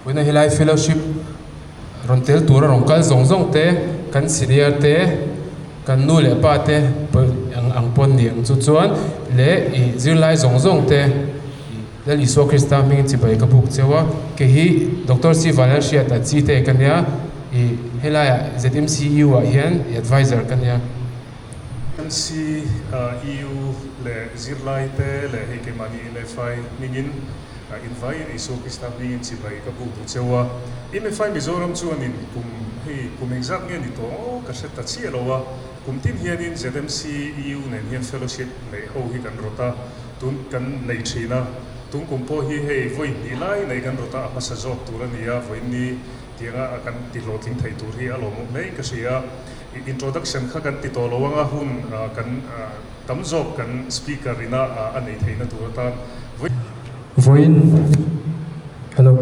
Vawiina helai fellowship rawn tel tura rawn kal zawng zawng te kan senior te kan nu leh pa te ang ang pawn ni ang chu chuan leh ih zirlai zawng zawng te ih Lal Isua Krista hmingin chibai ka buk cheu a kei hi Doctor C Vanlalhriata chi te ka nia ih helaiah ZMCU ah hian ih advisor ka nia. MCU leh zirlaite leh hei keimahni MFI hmingin invaiin Isua Krista hmingin chibai ka buk duh cheu a. MFI Mizoram chuanin kum hei kum engzat nge ni tawh aw ka hre ta chiah lo a, kum tin hianin ZMCU nen hian fellowship neih ho hi kan rawt a, tun kan nei thin a, tun kum pawh hi hei vawi hnih lai nei kan rawt a, a hmasa zawk tur a ni a, vawiinni tianga kan ti hlawhtling thei tur hi a lawmawm hle in ka hria. Introduction kha kan ti tawh lo anga hun kan tam zawk kan speaker ina a nei theihna tur atan vawi. Vawiin Hello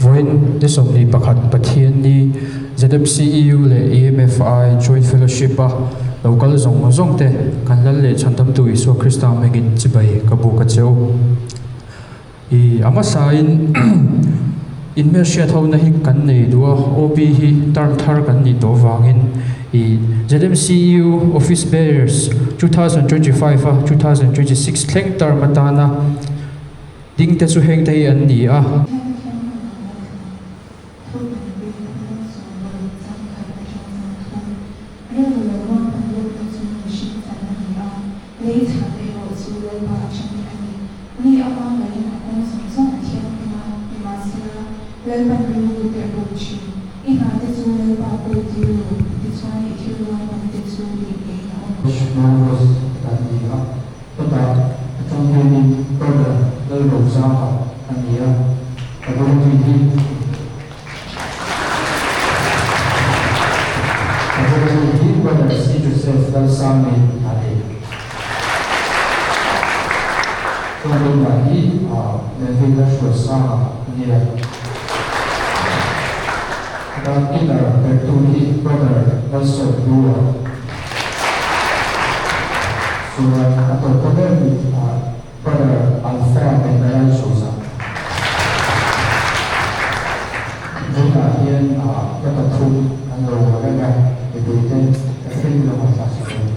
Vawiin ni 21 Pathianni ZMCEU leh EMFI Joint Fellowship a lo kal zawng zawng te kan Lal leh Chhandamtu Isua Krista hmingin chibai ka buk a che u. I a hmasain inhmelhriat hona hi kan nei duh a, OB hi term thar kan nih tawh vangin i ZMCU Office Bearers 2025 a 2026 thleng term atana ding te chu heng te hi an ni a. Lei chhan erawh chu Lalpa atangin a ni. Mi a hmangaih in a kawng zawng zawng a thianghlim a, nimahsela, Lalpan rilru te a bawk thin. I hna te chu Lalpa kawl tir lo, tichuan i thil ruahman te chu tih ngeiin a awm. Marcos an ni a, hetah atang hianin Brother Lalrozama a ni a, ka rawngtui hi Ka rawngtui hi Brother C Joseph Lalsangmei a ni. Chuan tunah hi Melvin Lalhruaisanga a ni a. Hetah guitar perhtu hi Brother Lalsawmhlua. Chuan a tawpa ber hi Brother Alpha Bengalal Souza. Vawiinah hian ka pathum an lo la reng a, mipuite ka thil lamah thlak sak a ni.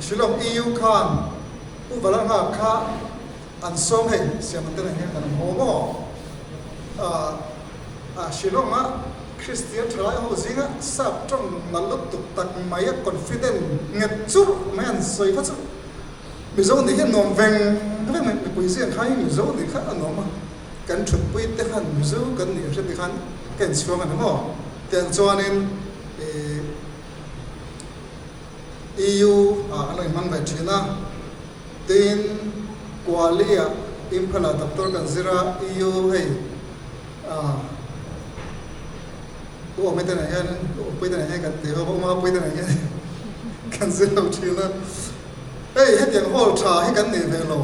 Shillong EU khan Pu Valangha kha An sawm hei siam an te nen hian kan awm haw maw? Ah Shillong a Kristian thalai ho zinga sap tawng nalh lutuk tak mai a confident nghet churh mai an sawi kha chu Mizo nih hi a nuam veng veng mai, mipui zing kha hi Mizo nih kha a nuam a, kan thutpui te khan Mizo kan nih hriat ni khan ka inchhuang a ni maw? Tiang chuanin ih EU ah an lo inhmang ve thin a. Tin, Kuali-ah Imphal-ah doctor kan zir a, EU hei ah u awm te nen hian u awmpui te nen hian kan ti ho, u mapui te nen hian kan zir lo thin a. Hei hetiang hall tha hi kan nei ve lo.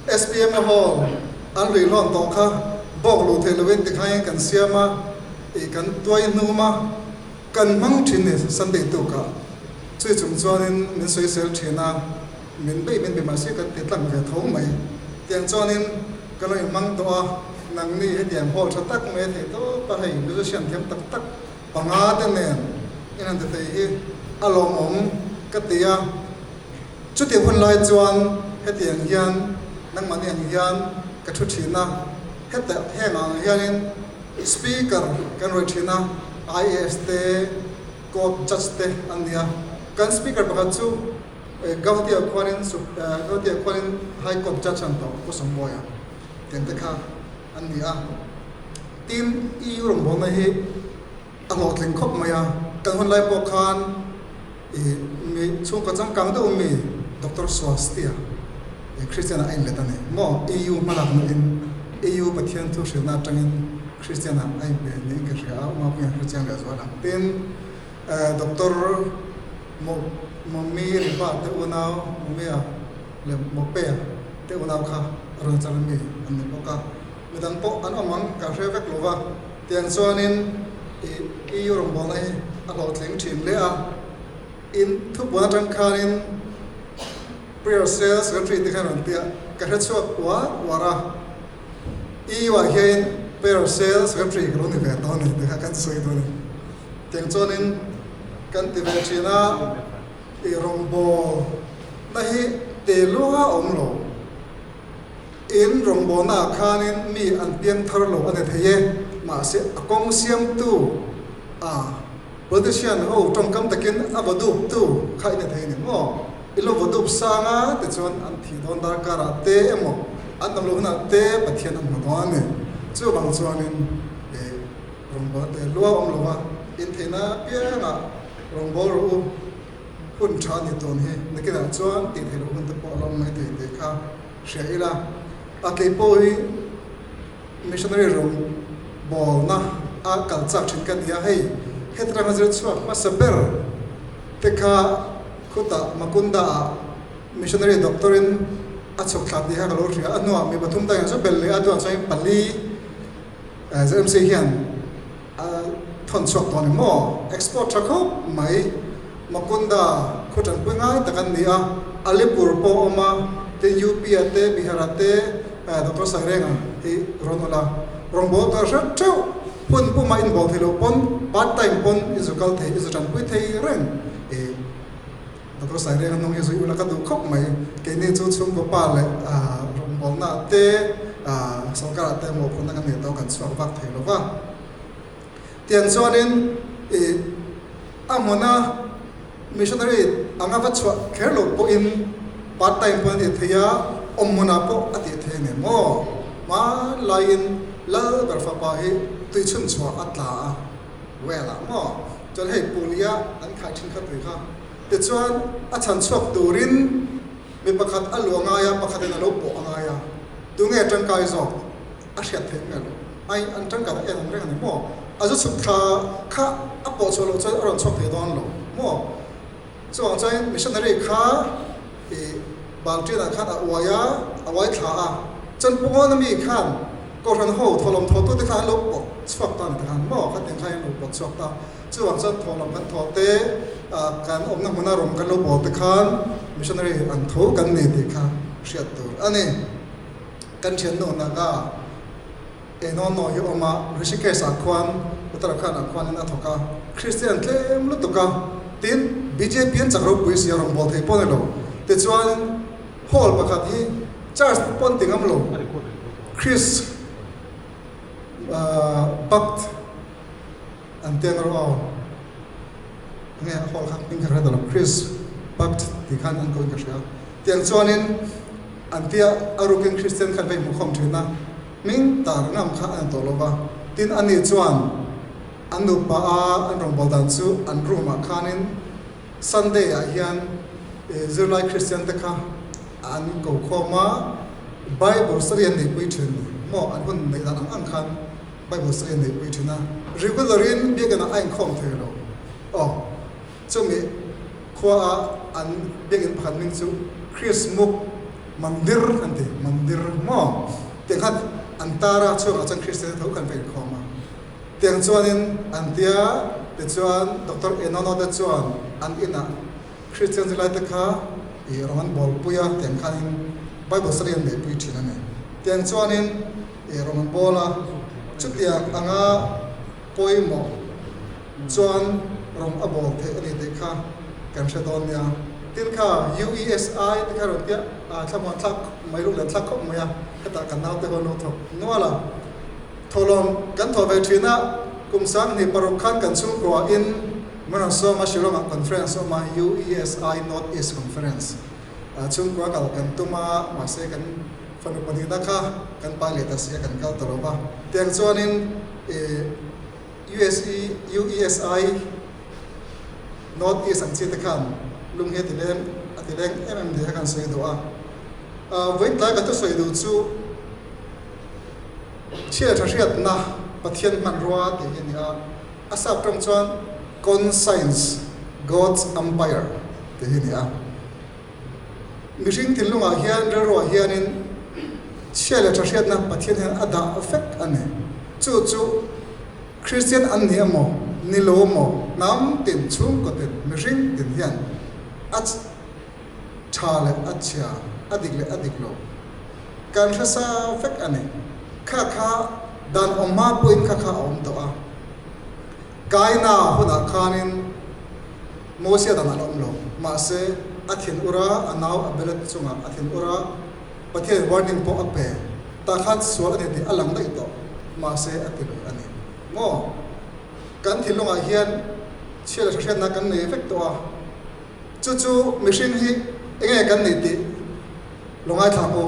SPM-a hall an hlui hlawn tawh kha bawk luh theih loin tikhain kan siam a, ih kan tuai hnum a. Kan hmang thin ni Sunday tukah chui chung chuanin min sawisel thin a, min bei min be mahse kan ti tlang ve tho mai. Tiang chuanin ka lo inhmang tawh a, nangni hetiang hall tha tak mai a theih tawp a, hei musician thiam tak tak panga te nen in han ti thei hi a lawmawm ka ti a. Chutih hun lai chuan hetiang hian nangmahni ang hian ka thu thin a, heta heng ang hianin Speaker kan rawi thin a, IAS te, Court Judge te an ni a. Kan Speaker pakhat chu Gauhati-ah khuanin Gauhati-ah khuanin High Court Judge an tawh Pu Sawmbawiah tiang te kha an ni a. Tin, EU rawngbawlna hi a hlawhtling khawp mai a. Kan hun lai pawh khan ih mi chhungkaw changkang deuh mi Doctor Swastia Christian ah a inlet a ni maw? EU hmalakna in EU Pathian thu hrilhna atangin Christian ah a inpe niin ka hria a, uma pawhin Christian leh zual ang. Tin, Doctor Mo Momi Ripa te unau Momia leh Mopea te unau kha a rawn char mi an ni bawk a. Midang pawh an awm ang ka hre vek lo va, tiang chuanin ih EU rawngbawlna hi a hlawhtling thin hle a. In thupuan atang khanin Prayer Cell Secretary te khan rawn ti a, ka hre chhuak uar uar a, EU ah hian Prayer Cell Secretary ka lo ni ve dawn a ni ti kha kan sawi dawn a ni. Tiang chuanin kan ti ve thin a, ih rawngbawlna hi te lua a awm lo. In rawngbawlna ah khanin mi an piang thar lo a ni thei e, mahse a kawng siamtu a politician ho tawngkam takin a vaw dup tu kha i ni thei a ni maw? I lo vaw dup sang a tichuan an thih dawn darkar ah te emaw an dam loh hunah te Pathian an hmu dawn a ni. Chuvang chuanin i rawngbawlna te lua awm lova in theihna apiangah rawngbâwl rawh u, hun tha a ni tawn hi nakinah chuan tih theih loh hun te pawh a lo awm mai thei tih kha Hria ila, a kei pawh hi missionary rawng bawlna a kal chak thin ka ni a, hei hetranga zir chhuak hmasa ber te kha khutah Makunda ah missionary doctor in a chhuk thla tih kha ka lo hria a, hnuah mi pathum dang in chu belh leh a, tunah chuan pali ZMC hian a thawn chhuak tawh a ni maw? Export tha khawp mai. Makunda khaw tanpui ngai tak an ni a, Alipur pawh a awm a, tin UP ah te Bihar ah te Doctor Sairenga hi rawn ula rawngbâwl kal hret theuh hun puma inbâwl thei loh pawn part time pawn i zu kal thei i zu tanpui thei reng i Doctor Sairenga hnung hi zui ula ka duh khawp mai. Keini chu chhungkaw pa leh rawngbâwlna ah te sorkar ah te mawhphurhna kan nei tawh kan chhuak vak thei lo va. Tiang chuanin i a hmuna missionary anga va chhuah kher loh pawhin part time pawhin a ti thei a, awm hmunah pawh a tih thei a ni maw? Hmanlaiin Lal ber fapa hi tui chhun chhuah a tla a, well ah maw? Chuan hei pulia an khai thin kha tui kha. Tichuan a chhan chhuak turin mi pakhat a luah ngai a, pakhatin a lo pawh a ngai a, tunge tangkai zawk? A hriat theih nge lo. Ai, an tangkai tak em ang reng a ni maw? A zu chhuk thla kha a pawh chhuah loh chuan a rawn chhuak thei dawn lo maw? Chuvang chuan missionary kha ih Balṭianah khan a uai a, a uai thla a. Chuan Pu Ngawna mi khan Kohhran ho thawhlawm thawhtute kha an lo pawt chhuak ta a ni takhan maw? Khatiang khan an lo pawt chhuak ta. Chuvang chuan thawhlawm kan thawh te, kan awmna hmuna rawng kan lo bawl te khan missionary an tho kan ni tih kha hriat tur a ni. Kan thiannu Naga Eno Naw hi awm a, Rishikesh ah khuan Uttarakhand ah khuanin a thawk a, Christian tlem lutuk a, tin BJP an chak ropui si a rawn bawl thei pawh a ni lo. Tichuan hall pakhat hi. Church pawn ti ngam lo Chris Bakt an tiang erawh aw nge a hall kha hming kha ka hre ta lo Chris Bakt tih khan an koin ka hria. Tiang chuanin an tia a rukin Christian khan va inhmukhawm thin a, hming tar ngam kha a ni tawh lo va. Tin ani chuan an nupa a an rawngbâwl dan chu an room ah khanin Sunday ah hian zirlai Christian te kha an ko khawm a, Bible study an neihpui thin maw an hun neih dan ang ang khan Bible study an neihpui thin a, regular in biakinn ah a inkhawm thei lo aw. Chumi khua a an biakinn pakhat hming chu Chris Muk Mandir an ti, Mandir maw? Tiang khan an tar a, chhuakah chuan Kristian te tho khan va inkhawm a. Tiang chuanin an tia, tichuan Doctor Enono te chuan an inah Kristian zirlai te kha ih rawng an bawlpui a, tiang khanin Bible study an neihpui thin a ni. Tiang chuanin ih rawng an bawl a, chutiang anga pawimawh chuan rawng a bawl theih a ni tih kha kan hre dawn nia. Tin kha UESI te kha rawn piah a thlamuan thlak mai luk leh thlak khawp mai a, hetah kan naute ho an lo thawk nual a. Thawhlawm kan thawh ve thin a, kum 2006 khan kan chhungkua in Murang Sawma Shillong ah conference a awm a, UESI North East Conference. Chhungkua kal kan tum a, mahse kan fanu pahnihna kha kan pai leh ta si a, kan kal ta lo va. Tiang chuanin ih. USE, UESI, North East ang chi te khan lung hi a ti leng a ti leng em em nia kha kan sawi duh a. Vawiin tlai ka thusawi duh chu chhiat tha hriatna Pathian hmanrua tih hi a ni a. A sap tawng chuan Conscience, God's Umpire tih hi a ni a. Mihring thinlungah hian rilruah hianin chhia leh tha hriatna Pathian hian a dah vek a ni. Chu chu Kristian an ni emaw, ni lo emaw, hnam tin, chhungkaw tin, mihring tin hian a tha leh a chhia, a dik leh a dik lo kan hre sa vek a ni. Kha kha dan awm hma pawhin kha kha a awm tawh a. Kaina hunah khanin Mosia dan an awm lo. Mahse, a thin ur a, a nau Abela chungah a thin ur a, Pathianin warning pawh a pe. Tah khan sual a ni tih a lang daih tawh. Mahse, a ti lui a ni. Maw? Kan thinlungah hian chhia leh hriatna kan nei vek tawh a. Chu chu mihring hi enge kan nih tih lo ngaithla ang u.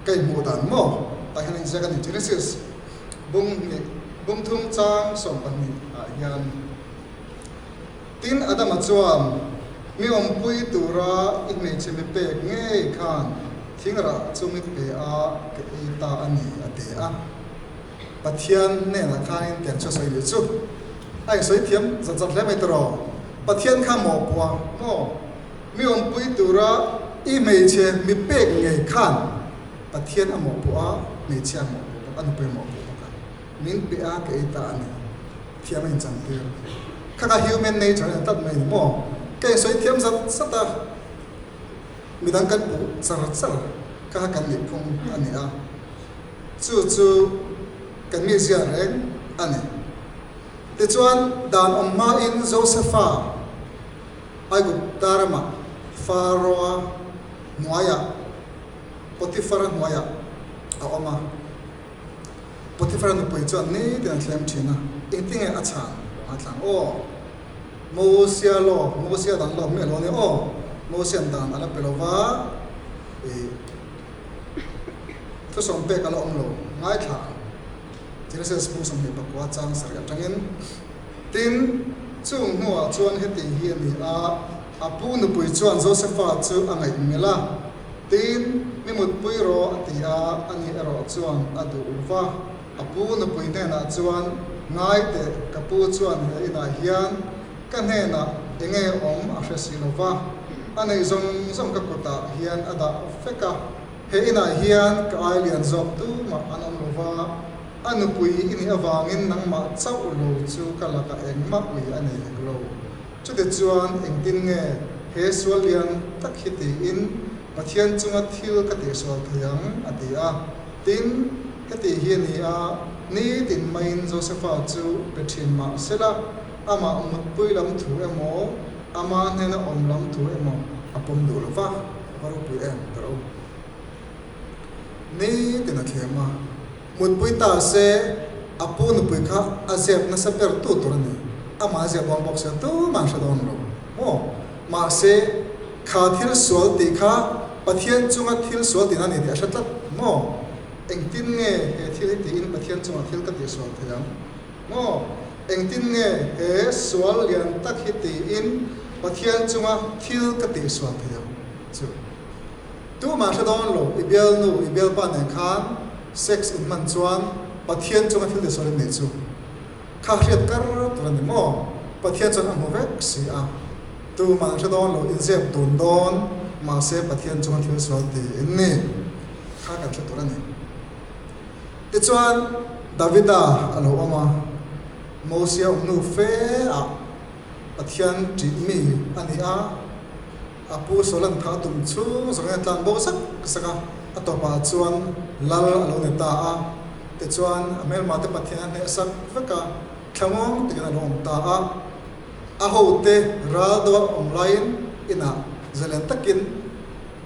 Ka inhmuh dan maw? Tah hian inziak a ni. Genesis bung hnih, bung thum chang 12 ah hian. Tin, Adama chuan, Mi awmpui tura i hmeichhe mi pek ngei khan thingrah chu mi pe a, ka ei ta a ni, a ti a. Pathian hnenah khanin tiang chu a sawi leh chu. A insawi thiam zat zat hle mai tawh. Pathian kha mawhpua maw? Mi awmpui tura i hmeichhe mi pek ngei khan Pathian a mawhpuah a, hmeichhia a mawhpuah bawk, a nupui a mawhpuah bawk a. Min pe a, ka ei ta a ni. Thiam a inchang tir. Kha kha human nature a ni tlat mai ni maw? Ka insawi thiam zat zat a, midang kan puh char char kha kha kan nihphung a ni a, chu chu kan mizia reng a ni. Tichuan, dan awm hmain Josepha Aigupta ramah Pharaoh-a hnuaiah, Potiphar-a hnuaiah a awm a. Potiphar nupui chuan nitin a thlem thin a, engtinge a chhan a tlang aw? Mosia law, Mosia dan lawk miah lo a ni aw, Mosia'n dan a la pe lo va, ih thusawm pek a la awm lo, ngaithla ang. Genesis bung 24 chang sarih atangin, Tin, chung hnuah chuan heti hi a ni a, a pu nupui chuan Josepha chu a ngaih melh a, Tin, mi mutpui rawh a ti a, ani erawh chuan a duh va. A pu nupui hnenah chuan, Ngai teh, ka pu chuan he inah hian ka hnenah enge awm a hre si lo va, a neih zawng zawng ka kutah hian a dah vek a, he inah hian ka ai lian zawk tumah an awm lo va, a nupui i nih avangin nangmah chauh lo chu ka lakah engmah ui a nei hek lo. Chutichuan, engtin nge he sual lian tak hi tiin Pathian chunga thil ka tihsual thei ang? a ti a. Tin, heti hi a ni a, nitin maiin Josepha chu pe thin mah sela, amah mutpui lam thu emaw, ama hnena awm lam thu emaw a pawm duh lo va, a va ropui em ka ro. Nitin a thlem a, mutpui ta se a pu nupui kha a zep nasa ber tu tur a ni. Amah a zep dawn bawk sia tumah an hre dawn lo maw? Mahse, kha thil sual tih kha Pathian chunga thil sual tihna a ni tih a hre tlat maw? Engtin nge he thil hi tiin Pathian chungah thil ka tihsual thei ang maw? Engtin nge he sual lian tak hi tiin Pathian chunga thil ka tihsual thei ang chu? Tumah hre dawn lo, i bialnu, i bialpa nen khan sex in hman chuan Pathian chunga thil tihsual in neih chu kha hriat kar tur a ni maw? Pathian chuan a hmu vek si a, tumah hre dawn lo, inzep dun dawn, mahse Pathian chunga thil sual ti in ni kha kan hre tur a ni. Tichuan Davida a lo awm a, Mosia awmnu fe ah Pathian ṭih mi a ni a, A pu Solan tha tum chhung zawngin a tlan bo zak zak a, a tawpah chuan lal a lo ni ta a. Tichuan, a hmelmate Pathian a hneh sak vek a, thlangawng takin a lo awm ta a. A hote ral deuha awm laiin inah zalen takin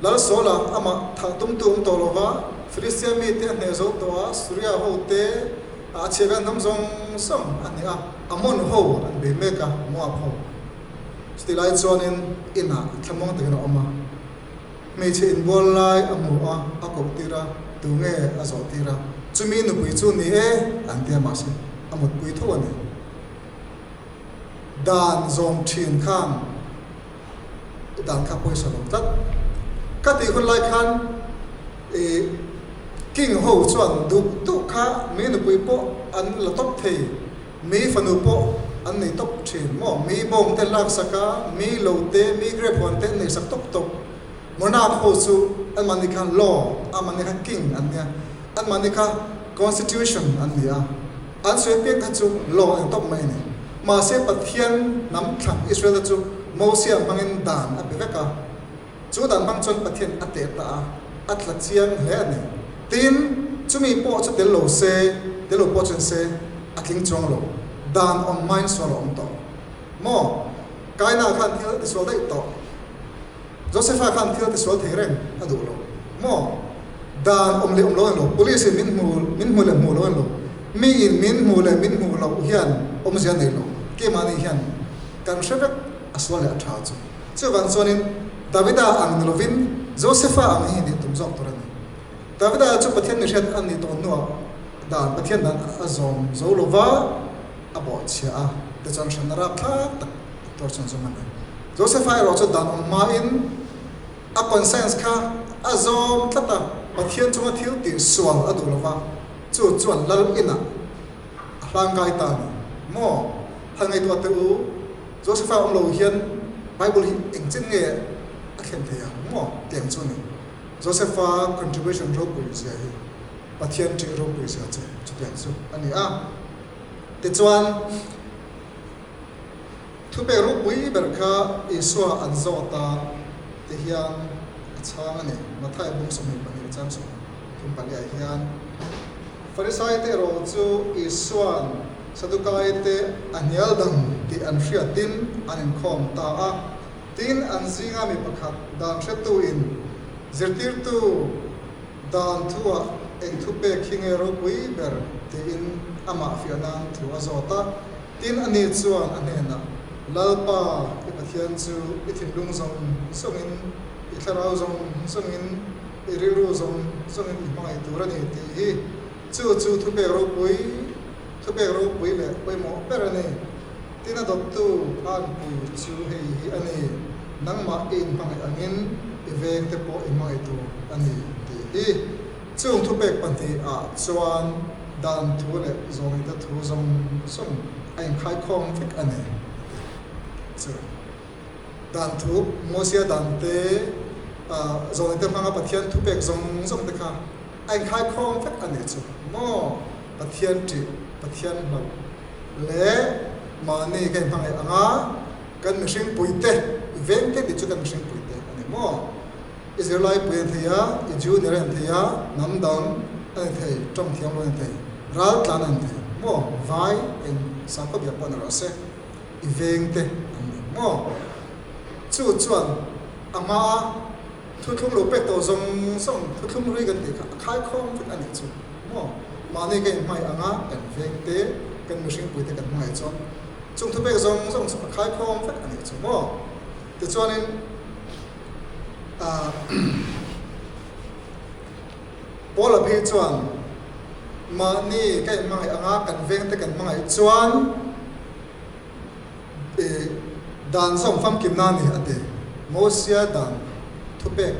Lal Sola amah thah tumtu awm tawh lova, Filistia mite a hneh zo tawh a, Suria hote a chhia vel hnam zawng zawng a hneh a, Ammon ho an bei mek a, Moab ho. Chutih lai chuanin inah thlamuang takin a awm a, hmeichhe inbual lai a hmu a, a koh tir a, tu nge a zawh tir a, chumi nupui chu ni e an ti a, mahse a mutpui tho a ni. Dan zawm thin khan dan kha pawisa lo tlat. Ka tih hun lai khan ih king ho chuan duh duh kha mi nupui pawh an la tawp thei. Mi fanu pawh an nei tawp thin maw? Mi bawng te lak sak a, mi lo te, mi grape huan te an nei sak tawp tawp. Monarch ho chu an mahni kha law, an mahni kha king an nia, an mahni kha constitution an ni a, an sawi piak kha chu law a ni tawp mai a ni. Mahse Pathian hnam thlang Israel te chu Mosia hmangin dan a pe vek a, chu dan hmang chuan Pathian a teh ta a, a tla chiang hle a ni. Tin, chumi pawh chu tel lo se, tel lo pawh chuan se a tling chuang lo. Dan awm hmain sual a awm tawh. Maw? Kaina khan thil a tisual daih tawh. Josepha khan thil a tisual thei reng a duh lo. Maw? Dan awm leh awm lo a ni lo. Police in min hmu, min hmu leh hmu lo a ni lo. Mi in min hmu leh min hmu loh hian awmzia a nei lo. Keimahni hian kan hre vek a sual leh a tha chu. Chuvang chuanin Davida ang ni lovin Josefa ang hi nih tum zawk tur a ni. Davida chu Pathian mihriat a nih tawh hnuah dan Pathian dan a zawm zo lova a bawhchhia a, tichuan hranna rapthlak tak a tuar chhun zawm a ni. Josefa erawh chu dan awm hmain a conscience kha a zawm tlat a, Pathian chunga thil tih sual a duh lova, chu chuan lal inah a hlangai ta a ni. Maw? Han ngaihtuah teh u. Josepha awm lo hian Bible hi engchen nge a thlen thei ang maw tih ang chu a ni. Josepha contribution ropui zia hi Pathian ṭih ropui zia chu chutiang chu a ni a. Tichuan, thupek ropui ber kha Isua an zawt a ti hian a chhang a ni. Matthai bung 22 chang 34 ah hian. Farisai te erawh chu Isua'n Sadukai te a hnial dang tih an hriatin an inkhawm ta a. Tin, an zinga mi pakhat dan hretuin zirtirtu dan thuah eng thu pek hi nge ropui ber tiin amah fiah nan thu a zawt a. Tin, ani chuan a hnenah, Lalpa, i Pathian chu i thinlung zawng zawngin, i thlarau zawng zawngin, I rilru zawng zawngin i hmangaih tur a ni tih hi chu chu thupek ropui thupek ropui leh pawimawh ber a ni. Tin a dawttu a anpui chu hei hi a ni, nangmah i inhmangaih angin i vengte pawh i hmangaih tur a ni tih hi. Chung thupek pahnihah chuan dan thu leh zawngite thu zawng zawng a inkhaikhawm vek a ni a ti chu. Dan thu, Mosia dan te, zawhna te hmanga Pathian thupek zawng zawng te kha a inkhaikhawm vek a nih chu maw? Pathian ṭih, Pathian hlauh leh mahni ka inhmangaih ang a, kan mihring puite, i veng te tih chu kan mihring puite a ni maw? I zirlai pui a ni thei a, i junior a ni thei a, hnam dang a ni thei, ṭawng thiam lo a ni thei, ral tlan a ni thei maw? Vai eng sakhaw biak pawh ni rawh se. I veng te an ni maw? Chu chuan a hmaa Thuthlung lo pek tawh zawng zawng thuthlung hlui kan tih kha a khaikhawm vek a nih chu maw? Mahni ka inhmangaih anga kan veng te, kan mihringpui te kan hmangaih chuan chung thupek zawng zawng chu a khaikhawm vek a nih chu maw? Tichuanin ah Paula phei chuan mahni ka inhmangaih anga kan veng te kan hmangaih chuan I dan zawng famkimna a ni a ti. Mosia dan thupek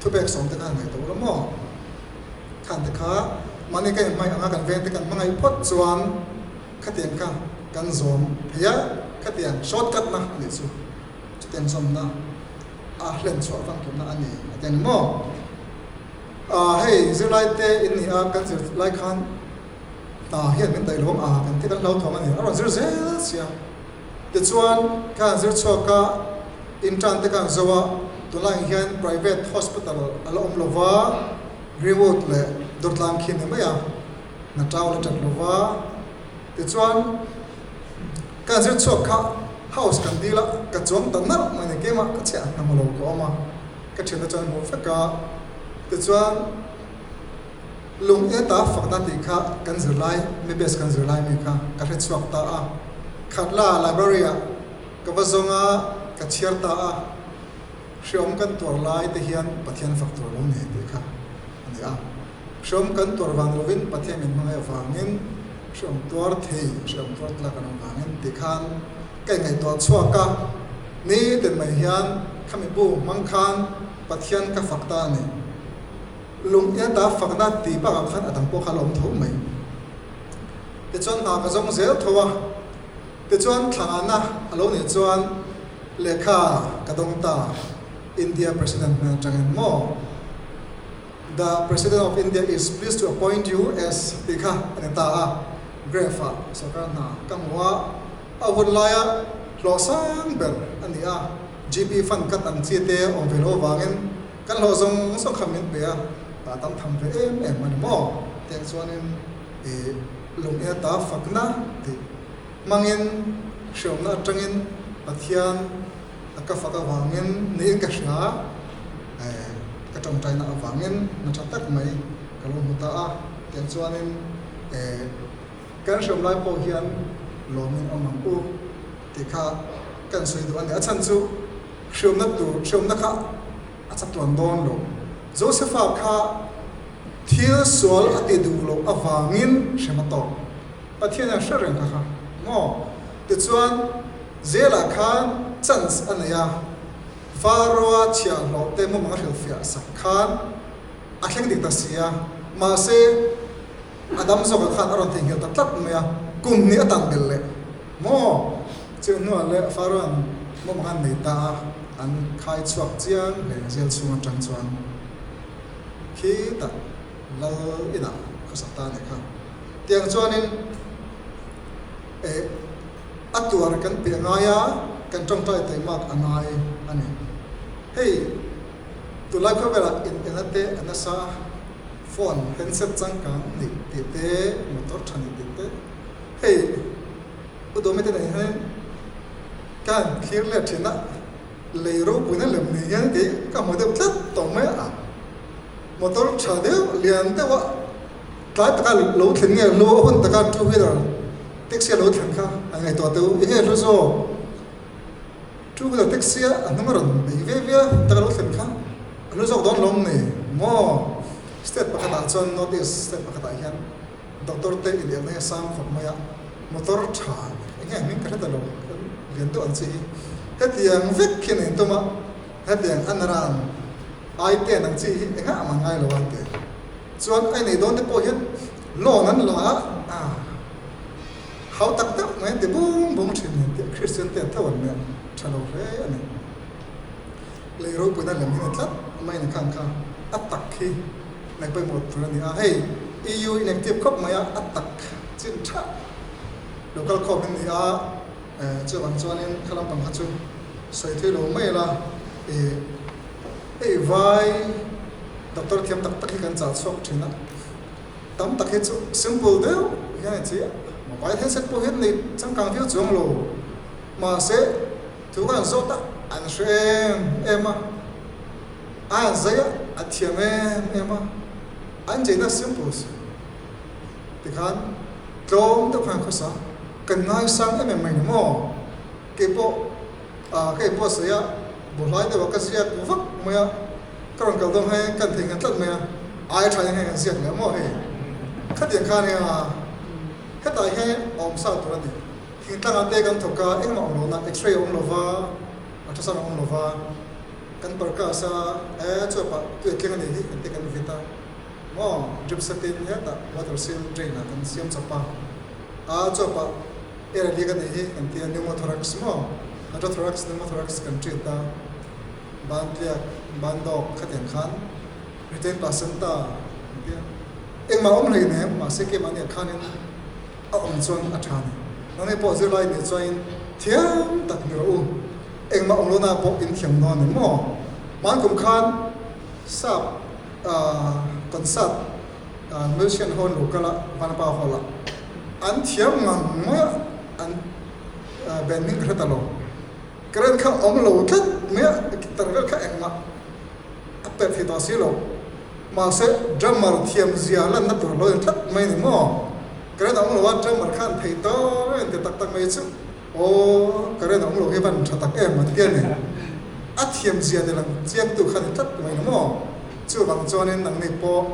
thupek sawm te kha ngaih tawh lo maw? Khan te kha mahni ka inhmangaih anga kan veng te kan hmangaih phawt chuan khatiang kha kan zawm thei a, khatiang short cut na a nih chu. Chutiang zawmna a hlen chhuah famkimna a ni a ti a ni maw? Hei zirlai te in ni a, kan zirlai khan Hna hian min daih lo a, kan ti kan hlauthawng a ni. A rawn zir zel sia. Tichuan, ka han zir chhuak a, intern te ka han zo a, tunlaiah hian private hospital a la awm lo va, Greenwood leh Durtlang khi ni mai a, hna tau la tat lo va. Tichuan, ka han zir chhuak kha house kan dil a, ka chuang ta nalh mai ni, keimah ka chhiah hna hmu lo ka awm a, ka thiante chuan an hmu vek a. Tichuan. Lung eta fakna tih kha kan zirlai, MBBS kan zirlai mi kha ka hre chhuak ta a. Khatla library ah ka va zawng a, ka chhiar ta a. Hreawm kan tuar lai te hian Pathian fak tur lo ni tih kha a ni a. Hreawm kan tuar vang lovin Pathian min hmangaih avangin hreawm tuar thei, hreawm tuar tlak an awm vangin tih khan ka ingaihtuah chhuak a. Nitin mai hian khami bu hmang khan Pathian ka fak ta a ni. Lung enta fakna tih bakah khan a dang pawh kha a la awm tho mai. Tichuan hna ka zawng zel tho a, tichuan thlangahna a lo nih chuan lehkha ka dawng ta, India President hmel atangin maw? The President of India is pleased to appoint you as tih kha a ni ta a, Gref-ah sorkar hna ka hmu a, a hun laia hlawh sang ber a ni a, GP fund cut ang chi te awm ve lo avangin, Kan hlawh zawng zawng kha min pe a, tah tam tham ve em em a ni maw? Tiang chuanin i lung ina ta fakna tih hmangin hriawmna atangin Pathian a ka fak avangin niin ka hria a, ka tawngtaina avangin hna tha tak mai ka lo hmu ta a. Tiang chuanin kan hriawm lai pawh hian lawmin awm ang u tih kha kan sawi duh a ni. A chhan chu. Hriamna tur, hriamna kha a chatuan dawn lo. Josepha kha thil sual a ti duh loh avangin hrem a tawk. Pathian hian hre reng kha kha maw? Tichuan, Zelah khan chance a nei a, Pharaoh-a chhiahhlawh te mumang a hrilhfiah sak khan a thleng dik ta si a, mahse, a dam zawkah khan a rawn theihnghilh ta tlat mai a, kum hnih a tan belh leh maw? Chu hnuah leh Pharaoh-a'n mawmang an nei ta a, an khai chhuak chiang hle zel chhung atang chuan khitah lal inah khawsak ta a nih kha. Tiang chuanin eh a tuar kan piah ngai a, kan tawngtai taimak a ngai a ni. Hei tunlai khawvelah in ena te a nasa a, phone handset changkang nih tih te, motor tha nih tih te, hei U Dawmi te nen hian ka han thlir let thin a, lei ropuina lem ni hian kei ka hmu deuh tlat tawh mai a, motor tha deuh lian deuh a tlai taka lo thlen nge hlu a hun taka two wheeler taxi a lo thlen kha an ngaihtuah teh u, enge hlu zawk two wheeler taxi a a hnung a rawn bei ve ve a hun taka lo thlen kha a hlu zawk dawn lawm ni maw state pakhatah chuan north east state pakhatah hian. Doctor te in elna hi a sang khawp mai a, motor tha eng nge hming ka hre ta lo, lian deuh ang chi hi hetiang vek khian a intum a, hetiang a naran ai ten ang chi hi engah a man ngai lo a an ti. Chuan a inei dawn te pawh hian loan an la a, ah hau tak deuh mai an ti bung bung thin a ni tih Kristian te tho an nia tha lo hle a ni. Lei ropuina lem hi a ni tlat mai a ni khan kha a tak hi. Ngaih pawimawh tur a ni a, hei EU inactive khawp mai a, a tak chin tha local khawp in ni a, chuvang chuanin kha lampang kha chu sawi thui lo mai la, ih hei vai doctor thiam tak tak hi kan chah chhuak thin a, tam tak hi chu simple deuh hian a chi a, mobile handset pawh hian nei changkang viau chuang lo, mahse thu khan zawt a. an hre em em a, a han zai a, a thiam em em a, an cheina simple si. Tikhan tlawm deuh khan khawsa kan ngaisang em em mai ni maw? Keipawh ah ka inpawh sawi a, bawhlai deuh ah ka ziak vak mai a, ka rawn kal dawn hei kan thei nghet tlat mai a, ai tha hian hei kan ziak leh maw hei? Khatiang khan nia hetah hian a awm sa tur a ni. Thingtlangah te kan thawk a, engmah awm lohna x-ray a awm lova, ultrasound a awm lova, kan parkas a, e chuapah tui a tling a nih hi kan ti kan vit a, maw drip setin hetah water seal drain ah kan siam chawp a, a chuapah air a leak a nih hi kan ti a, pneumothorax maw hydrothorax pneumothorax kan treat a, ban tliak ban dawk khatiang khan retained placenta kan ti a, engmah awm hleinem mahse keimahni ah khanin. A awm chuan a tha ni. Nangni pawh zirlai nih chuain thiam tak ni rawh u. Engmah awm lohna pawh in thiam dawn ni maw? Hman kum khan sap concert musician ho an lo kal a, Vanapa Hall ah. An thiam ngang mai a, an band hming ka hre ta lo. Current kha awm lo tlat mai a, guitar vel kha engmah a perh thei tawh si lo. Mahse, drummer thiam zia lanna tur lo in tlat mai ni maw? Current a awm lo a, drummer khan theih tawp em ti tak tak mai chu aw current a awm lo hi van tha tak em an ti a ni. A thiam zia ni lang chiang tu kha ni tlat mai ni maw? Chuvang chuanin nangni pawh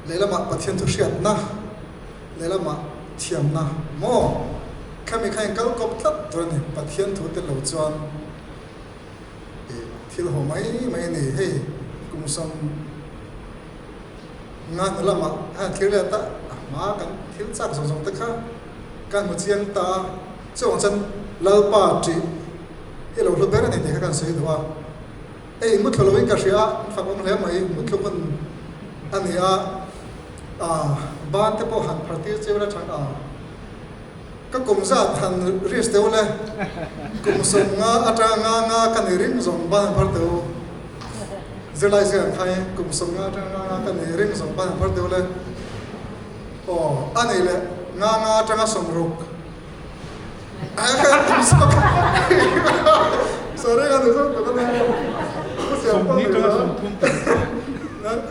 lehlamah Pathian thu hriatna, lehlamah thiamna maw? Khami kha in kal kawp tlat tur a ni, Pathian thu tel lo chuan. Ih thil haw mai mai a ni hei kum 50 na lamah a han thlir let a, a hma kan thil chak zawng zawng te kha kan hmu chiang ta a, chuvang chuan Lalpa tih hi lo hlu ber a ni tih kha kan sawi duh a, hei muthlu loin ka hria a, an fak awm hle mai muthlu hun a ni a, ah ban te pawh han phar tir chiu la tha a. Ka kum zat han risk deuh le, kum 50 atanga nga nga ka ni ring zawng ban phar deuh u. Zirlai zir ang khai kum 50 atanga nga nga ka ni ring zawng ban phar deuh le. Aw, a nih leh nga nga atanga 60. Ai kha kum sawm sorry ka ni zawk tak a nia. Ka siam pawh ni lo.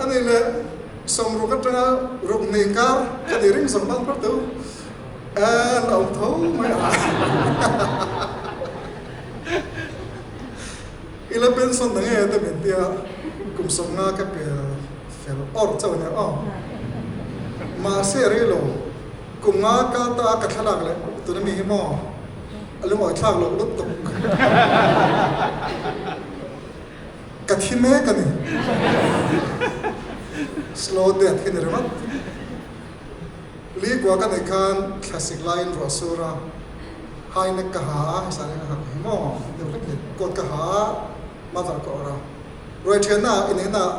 A nih leh 60 atanga ruk ni kar ka ni ring zawng ban phar deuh. An awm tho mai a. I la pension na nge te min tia kum 50 ka pe fel awr chauh ania aw. Mahse rei lo kum nga kal ta a ka thlalak leh tuna mi hi maw a lungawi thlak loh lutuk. Ka thi mek a ni. Slow death hi ni ringawt. Li kua ka neih khan thlasik laiin ruah sur a, high neck ka ha a, hesa reng a hak hi maw deuh hlek hi, coat ka ha a, muffler ka awrh a. Ruai thianna ah inehna ah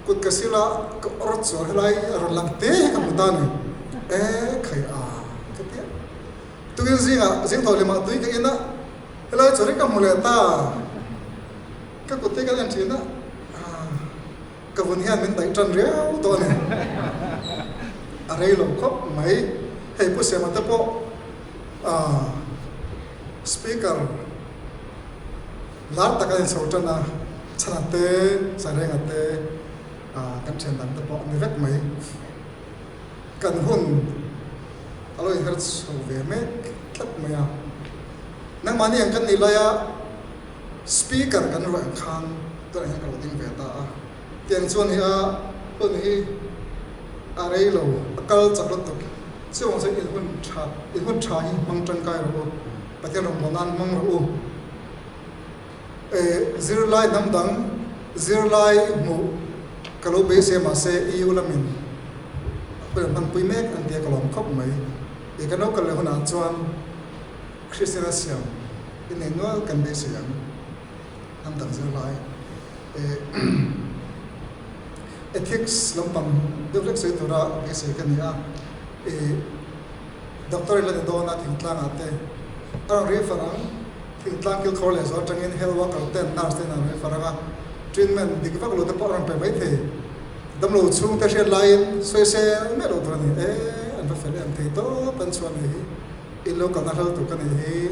kut ka sil a, ka awrh chuar helai a rawn lang te hi ka hmu ta ni, e khai a ka ti a. Tukin zingah zing thaw hlimah tui ka in a, helai chuar hi ka hmu leh ta, ka kut te ka en thin a, Ka vun hian min daih tan riau tawh a ni. A rei lo khawp mai. Hei Pu Sema te pawh aah speaker lar tak a inchho tan a, Chhana te, Sarenga te aah kan thian dang te pawh a ni vek mai. Kan hun a lo inher chho ve mek tlat mai a. Nangmahni ang kan nih laia Speaker kan ruah ang khan tunah hian ka lo ding ve ta a, tiang chuan hi a hun hi a rei lo, a kal chak lutuk. Chuvang chuan in hun tha, in hun tha hi hmang tangkai rawh u, Pathian rawngbawlh nan hmang rawh u. E, zirlai hnam dang zirlai hmuh ka lo beisei mahse EU lamin hun an hmanpui mek an tia ka lawm khawp mai. E, kan lo kal leh hunah chuan Kristiana siam i nei nual kan beisei ang, hnam dang zirlai ethics lampang deuh hlek sawi tura beisei ka ni a, ih doctor in la ni dawn a thingtlangah te a rawn refer ang, thingtlang kilkhawr leh zual atangin health worker ten nurse ten an refer ang a, treatment dik vak lo te pawh a rawn pe maithei, damlo chhungte hriat laiin sawisel miah lo tur a ni e, an va fel em thei tawp an chhuah nei hi. In lo kalna hral tur ka nei hi.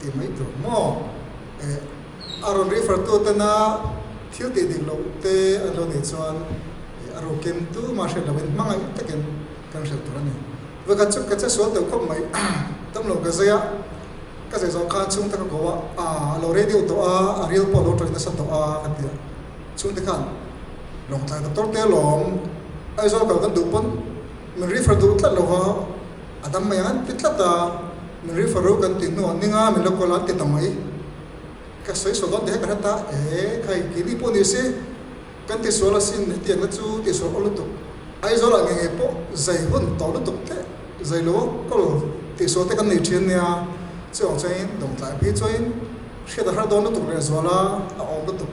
tih mai tur maw? A rawn refer tu tena thil tih dik loh te an lo nih chuan a rukin tumah hriat lohin hmangaih takin kan hrilh tur a ni. Vawikhat chu ka che sual deuh khawp mai, damlo ka zai a, ka zai zawh khan chhungte ka ko a, a lo rei deuh tawh a, a ril pawh a lo tawih nasa tawh a ka ti a, chhungte khan Lawngtlai doctor te alawm Aizawl kal kan duh pawn min refer duh tlat lo va, a dam mai ang an ti tlat a, min refer ru kan tih hnuah ninga min lo call a an ti ta mai, ka sawi sual dawn tih kha ka hre ta, e khai keini pawh ni se kan ti sual asin hetiang na chu ti sual aw lutuk, Aizawl ah ngei ngei pawh zai hun tawh lutuk te zai lo a call tih sual te kan nei thin nia, chuang chuanin Lawngtlai phei chuanin hriat a har dawn lutuk leh zual a a awm lutuk.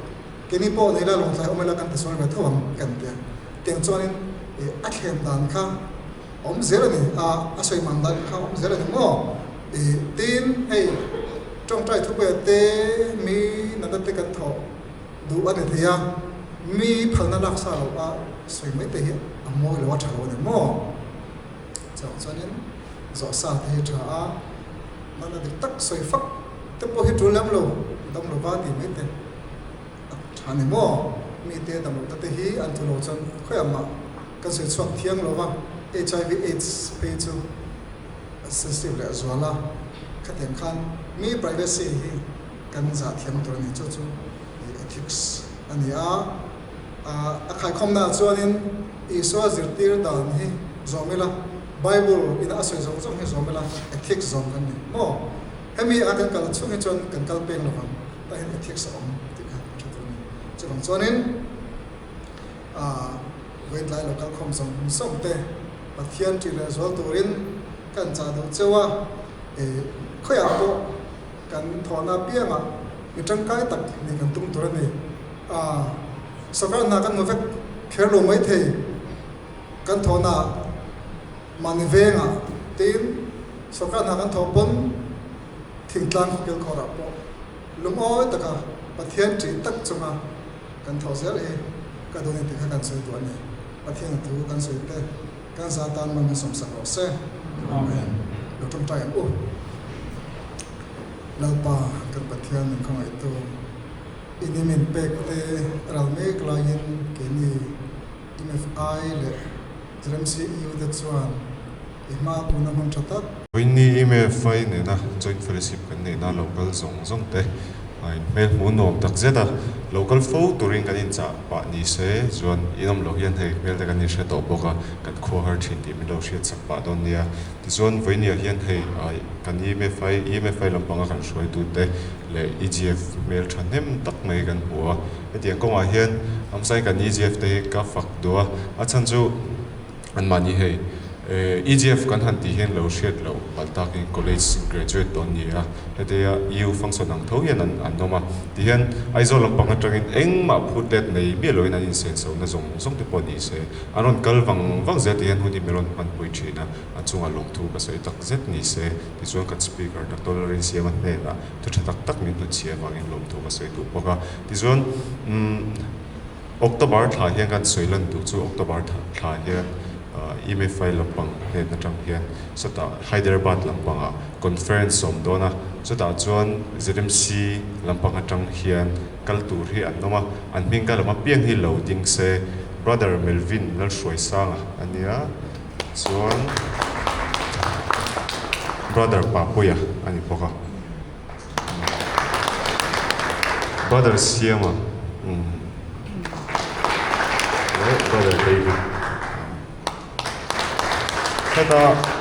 Keini pawh nei la lawngtlai awm ila kan ti sawi ve tho ang kan ti a. Tiang chuanin ih a thlem dan kha a awm zel a ni, a a sawi man dan kha a awm zel a ni maw? Ih tin hei tawngtai thupe te mi natna te kan thawh duh a ni thei a, mi phalna lak sa loh a sawi mai te hi a mawi lo a tha lo a ni maw? Chuvang chuanin zawh sa te hi tha a, natna dik tak sawi fak te pawh hi tul lem lo, dam lova tih mai te. A tha ni maw? Mite damlohna te hi an thu lo chuan khawiah mah kan sawi chhuak thiang lo va, HIV aids phei chu a sensitive leh zual a, khatiang khan mi privacy hi kan zah thiam tur a ni, chu chu ethics a ni a. A khaikhawmna ah chuanin Isua zirtir dan hi zawm ila, Bible ina a sawi zawng zawng hi zawm ila, ethics zawm kan ni maw? Hemi a kan kal chhung hi chuan kan kal peng lovang. Tah hian ethics a awm tih kha a tha tur a ni. Chuvang chuanin aah vawitlai lo kalkhawm zawng zawng te Pathian ṭih leh zual turin kan chah duh cheu a, ih khawiah pawh kan thawhna apiangah mi ṭangkai tak nih kan tum tur a ni. Aah sawrkar hna kan hmu vek kher lo maithei kan thawhna mahni vengah tiin sawrkar hna kan thawh pawn Thingtlang khawkel khawrah pawh lungawi taka Pathian ṭih tak chunga kan thawh zel hi ka duh ni tih kha kan sawi duh a ni. Pathian a thu kan sawi te kan za tan man min sawmsak rawh se. Amen. Lo ṭawngṭai ang u. Lalpa kan Pathian min khawngaihtu i ni min pek te ral mek laiin keini MFI leh ZMCU te chuan i hma tuna hmun tha tak. Vawiinni MFI nena Joint Fellowship kan neihna local zawng zawng te a inhmel hmuh nuam tak zet a, local fo turin kan inchah pah ni se chuan inawm loh hian hei hmel te kan inhre tawh bawk a, kan khua har thin tih min lo hriat sak pah dawn nia. Tichuan vawiinniah hian hei kan EMFI, EMFI lampanga kan hruaitute leh EGF hmel thahnem tak mai kan hmu a, hetiang kawngah hian amsai kan EGF te hi ka fak duh a, a chhan chu anmahni hei EGF kan han tih hian lo hriat loh palh takin college graduate dawn ni a, hetia EU function ang tho hian an an awm a, tihian Aizawl lampang atangin engmah phut let nei miah loin an insenso na zawng zawng te pawh ni se an rawn kal vang vang zel tihian hun hi min rawn hmanpui thin a, a chungah lawmthu ka sawi tak zet ni se tichuan kan speaker Doctor Lalrinsiama hnenah thu tha tak tak min hnutchhiah avangin lawmthu ka sawi duh bawk a, tichuan umm October thla hian kan sawi lan duh chu October thla hian EMFI lampang hnen atang hian chutah Hyderabad lampangah conference awm dawn a, chutah chuan ZMC lampang atang hian kal tur hi an awm a, an hming ka lam apiang hi lo ding se Brother Melvin Lalhruaisanga a nia chuan Brother Papuia a ni bawk a. Brother Siama leh Brother David. Heta.